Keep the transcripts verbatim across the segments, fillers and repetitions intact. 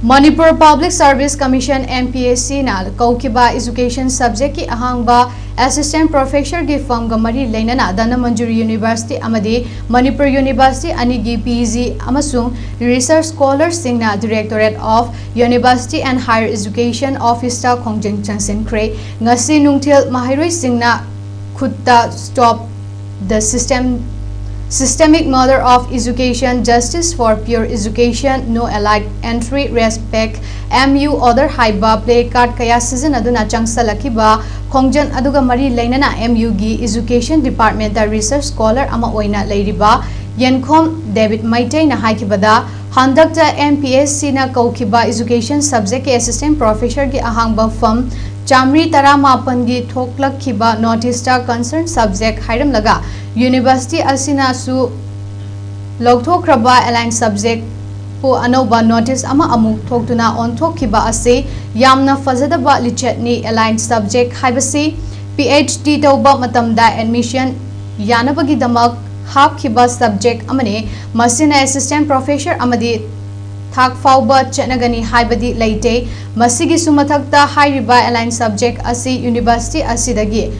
Manipur Public Service Commission, M P S C ꯅ ꯀꯧꯈꯤꯕ education subject ꯀꯤ ꯑꯍꯥꯡꯕ assistant professor ꯒꯤ firm ꯒ ꯃꯔꯤ ꯂꯩꯅꯅ ꯙꯅꯃꯟꯖꯨꯔꯤ University ꯑꯃꯗꯤ ꯃꯅꯤꯄꯨꯔ University ꯑꯅꯤꯒꯤ P G ꯑꯃꯁꯨꯡ research scholar ꯁꯤꯡꯅ Directorate of University and Higher Education Office ꯇ ꯈꯣꯡꯖꯪ ꯆꯪꯁꯤꯟꯈ꯭ꯔꯦ꯫ ꯉꯁꯤ ꯅꯨꯡꯊꯤꯜ ꯃꯍꯩꯔꯣꯏꯁꯤꯡꯅ ꯈꯨꯠꯇ Stop the system, systemic murder of education, justice for pure education, no allied entry, respect M U order ꯍꯥꯏꯕ placard ꯀꯌꯥ ꯁꯤꯖꯤꯟꯅꯗꯨꯅ ꯆꯪꯁꯜꯂꯛꯈꯤꯕ ꯈꯣꯡꯖꯪ ꯑꯗꯨꯒ ꯃꯔꯤ ꯂꯩꯅꯅ M U ꯒꯤ education department ꯇ research scholar ꯑꯃ ꯑꯣꯏꯅ ꯂꯩꯔꯤꯕ ꯌꯦꯟꯈꯣꯝ ꯗꯦꯕꯤꯠ ꯃꯩꯇꯩꯅ ꯍꯥꯏꯈꯤꯕꯗ, ꯍꯟꯗꯛꯇ M P S C ꯅ ꯀꯧꯈꯤꯕ education subject ꯀꯤ assistant professor ꯒꯤ ꯑꯍꯥꯡꯕ firm ꯆꯥꯃꯔꯤ ꯇꯔꯥꯃꯥꯄꯟꯒꯤ ꯊꯣꯛꯂꯛꯈꯤꯕ notice ꯇ concern subject ꯍꯥꯏꯔꯝꯂꯒ, university ꯑꯁꯤꯅꯁꯨ ꯂꯧꯊꯣꯛꯈ꯭ꯔꯕ allied subject ꯄꯨ ꯑꯅꯧꯕ notice ꯑꯃ ꯑꯃꯨꯛ ꯊꯣꯛꯇꯨꯅ ꯑꯣꯟꯊꯣꯛꯈꯤꯕ ꯑꯁꯤ ꯌꯥꯝꯅ ꯐꯖꯗꯕ ꯂꯤꯆꯠꯅꯤ꯫ Allied subject ꯍꯥꯏꯕꯁꯤ P H D ꯇꯧꯕ ꯃꯇꯝꯗ admission ꯌꯥꯅꯕꯒꯤꯗꯃꯛ ꯍꯥꯞꯈꯤꯕ subject ꯑꯃꯅꯤ꯫ ꯃꯁꯤꯅ assistant professor ꯑꯃꯗꯤ ꯊꯥꯛ ꯐꯥꯎꯕ ꯆꯠꯅꯒꯅꯤ ꯍꯥꯏꯕꯗꯤ ꯂꯩꯇꯦ꯫ ꯃꯁꯤꯒꯤꯁꯨ ꯃꯊꯛꯇ, ꯍꯥꯏꯔꯤꯕ allied subject ꯑꯁꯤ university ꯑꯁꯤꯗꯒꯤ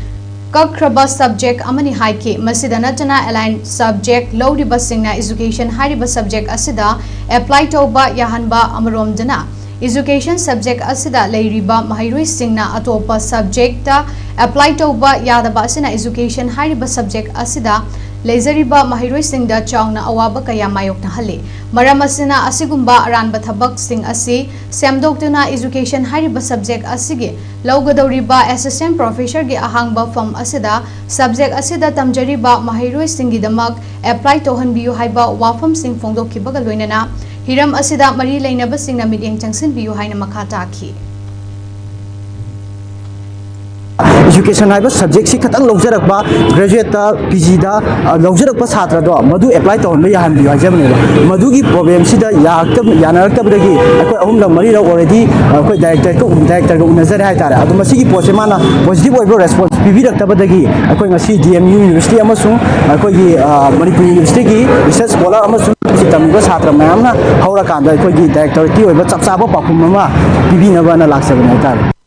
ꯀꯛꯈ꯭ꯔꯕ subject ꯑꯃꯅꯤ ꯍꯥꯏꯈꯤ꯫ ꯃꯁꯤꯗ ꯅꯠꯇꯅ, allied subject ꯂꯧꯔꯤꯕꯁꯤꯡꯅ education ꯍꯥꯏꯔꯤꯕ subject ꯑꯁꯤꯗ apply ꯇꯧꯕ ꯌꯥꯍꯟꯕ ꯑꯃꯔꯣꯝꯗꯅ, education subject ꯑꯁꯤꯗ ꯂꯩꯔꯤꯕ ꯃꯍꯩꯔꯣꯏꯁꯤꯡꯅ ꯑꯇꯣꯞꯄ subject ꯇ apply ꯇꯧꯕ ꯌꯥꯗꯕ ꯑꯁꯤꯅ education ꯍꯥꯏꯔꯤꯕ subject ꯑꯁꯤꯗ ꯂꯩꯖꯔꯤꯕ ꯃꯍꯩꯔꯣꯏꯁꯤꯡꯗ ꯆꯥꯎꯅ ꯑꯋꯥꯕ ꯀꯌꯥ ꯃꯥꯌꯣꯛꯅꯍꯜꯂꯤ꯫ ꯃꯔꯝ ꯑꯁꯤꯅ, ꯑꯁꯤꯒꯨꯝꯕ ꯑꯔꯥꯟꯕ ꯊꯕꯛꯁꯤꯡ ꯑꯁꯤ ꯁꯦꯝꯗꯣꯛꯇꯨꯅ education ꯍꯥꯏꯔꯤꯕ subject ꯑꯁꯤꯒꯤ ꯂꯧꯒꯗꯧꯔꯤꯕ assistant professor ꯒꯤ ꯑꯍꯥꯡꯕ firm ꯑꯁꯤꯗ subject ꯑꯁꯤꯗ ꯇꯝꯖꯔꯤꯕ ꯃꯍꯩꯔꯣꯏꯁꯤꯡꯒꯤꯗꯃꯛ apply ꯇꯧꯍꯟꯕꯤꯌꯨ ꯍꯥꯏꯕ ꯋꯥꯐꯝꯁꯤꯡ ꯐꯣꯡꯗꯣꯛꯈꯤꯕꯒ ꯂꯣꯏꯅꯅ, ꯍꯤꯔꯝ ꯑꯁꯤꯗ ꯃꯔꯤ ꯂꯩꯅꯕꯁꯤꯡꯅ ꯃꯤꯠꯌꯦꯡ ꯆꯪꯁꯤꯟꯕꯤꯌꯨ ꯍꯥꯏꯅ ꯃꯈꯥ ꯇꯥꯈꯤ꯫ Education ꯍꯥꯏꯕ subject ꯁꯤ ꯈꯇꯪ ꯂꯧꯖꯔꯛꯄ, graduate ꯇ, P G ꯗ, ꯑ, ꯂꯧꯖꯔꯛꯄ ꯁꯥꯇ꯭ꯔꯗꯣ ꯃꯗꯨ apply ꯇꯧꯍꯟꯕ ꯌꯥꯍꯟꯕꯤꯌꯨ ꯍꯥꯏꯖꯕꯅꯦꯕ꯫ ꯃꯗꯨꯒꯤ problem ꯁꯤꯗ ꯌꯥꯔꯛꯇꯕ-, ꯌꯥꯅꯔꯛꯇꯕꯗꯒꯤ ꯑꯩꯈꯣꯏ ꯑꯍꯨꯝꯂꯛ ꯃꯔꯤꯔꯛ already, ꯑ, ꯑꯩꯈꯣꯏ director ꯒ, director ꯒ ꯎꯅꯖꯔꯦ ꯍꯥꯏꯇꯥꯔꯦ꯫ ꯑꯗꯣ ꯃꯁꯤꯒꯤ ꯄꯣꯠꯁꯦ ꯃꯥꯅ positive ꯑꯣꯏꯕ response ꯄꯤꯕꯤꯔꯛꯇꯕꯗꯒꯤ ꯑꯩꯈꯣꯏ ꯉꯁꯤ D M U University ꯑꯃꯁꯨꯡ ꯑꯩꯈꯣꯏꯒꯤ, ꯑ, ꯃꯅꯤꯄꯨꯔ University ꯒꯤ research scholar ꯑꯃꯁꯨꯡ ꯇꯝꯃꯤꯕ ꯁꯥꯇ꯭ꯔ ꯃꯌꯥꯝꯅ ꯍꯧꯔꯀꯥꯟꯗ ꯑꯩꯈꯣꯏꯒꯤ ꯗꯥꯏꯔꯦꯛꯇꯣꯔꯦꯠꯀꯤ ꯑꯣꯏꯕ ꯆꯞ ꯆꯥꯕ ꯄꯥꯎꯈꯨꯝ ꯑꯃ ꯄꯤꯕꯤꯅꯕꯅ ꯂꯥꯛꯆꯕꯅꯤ ꯍꯥꯏꯇꯥꯔꯦ꯫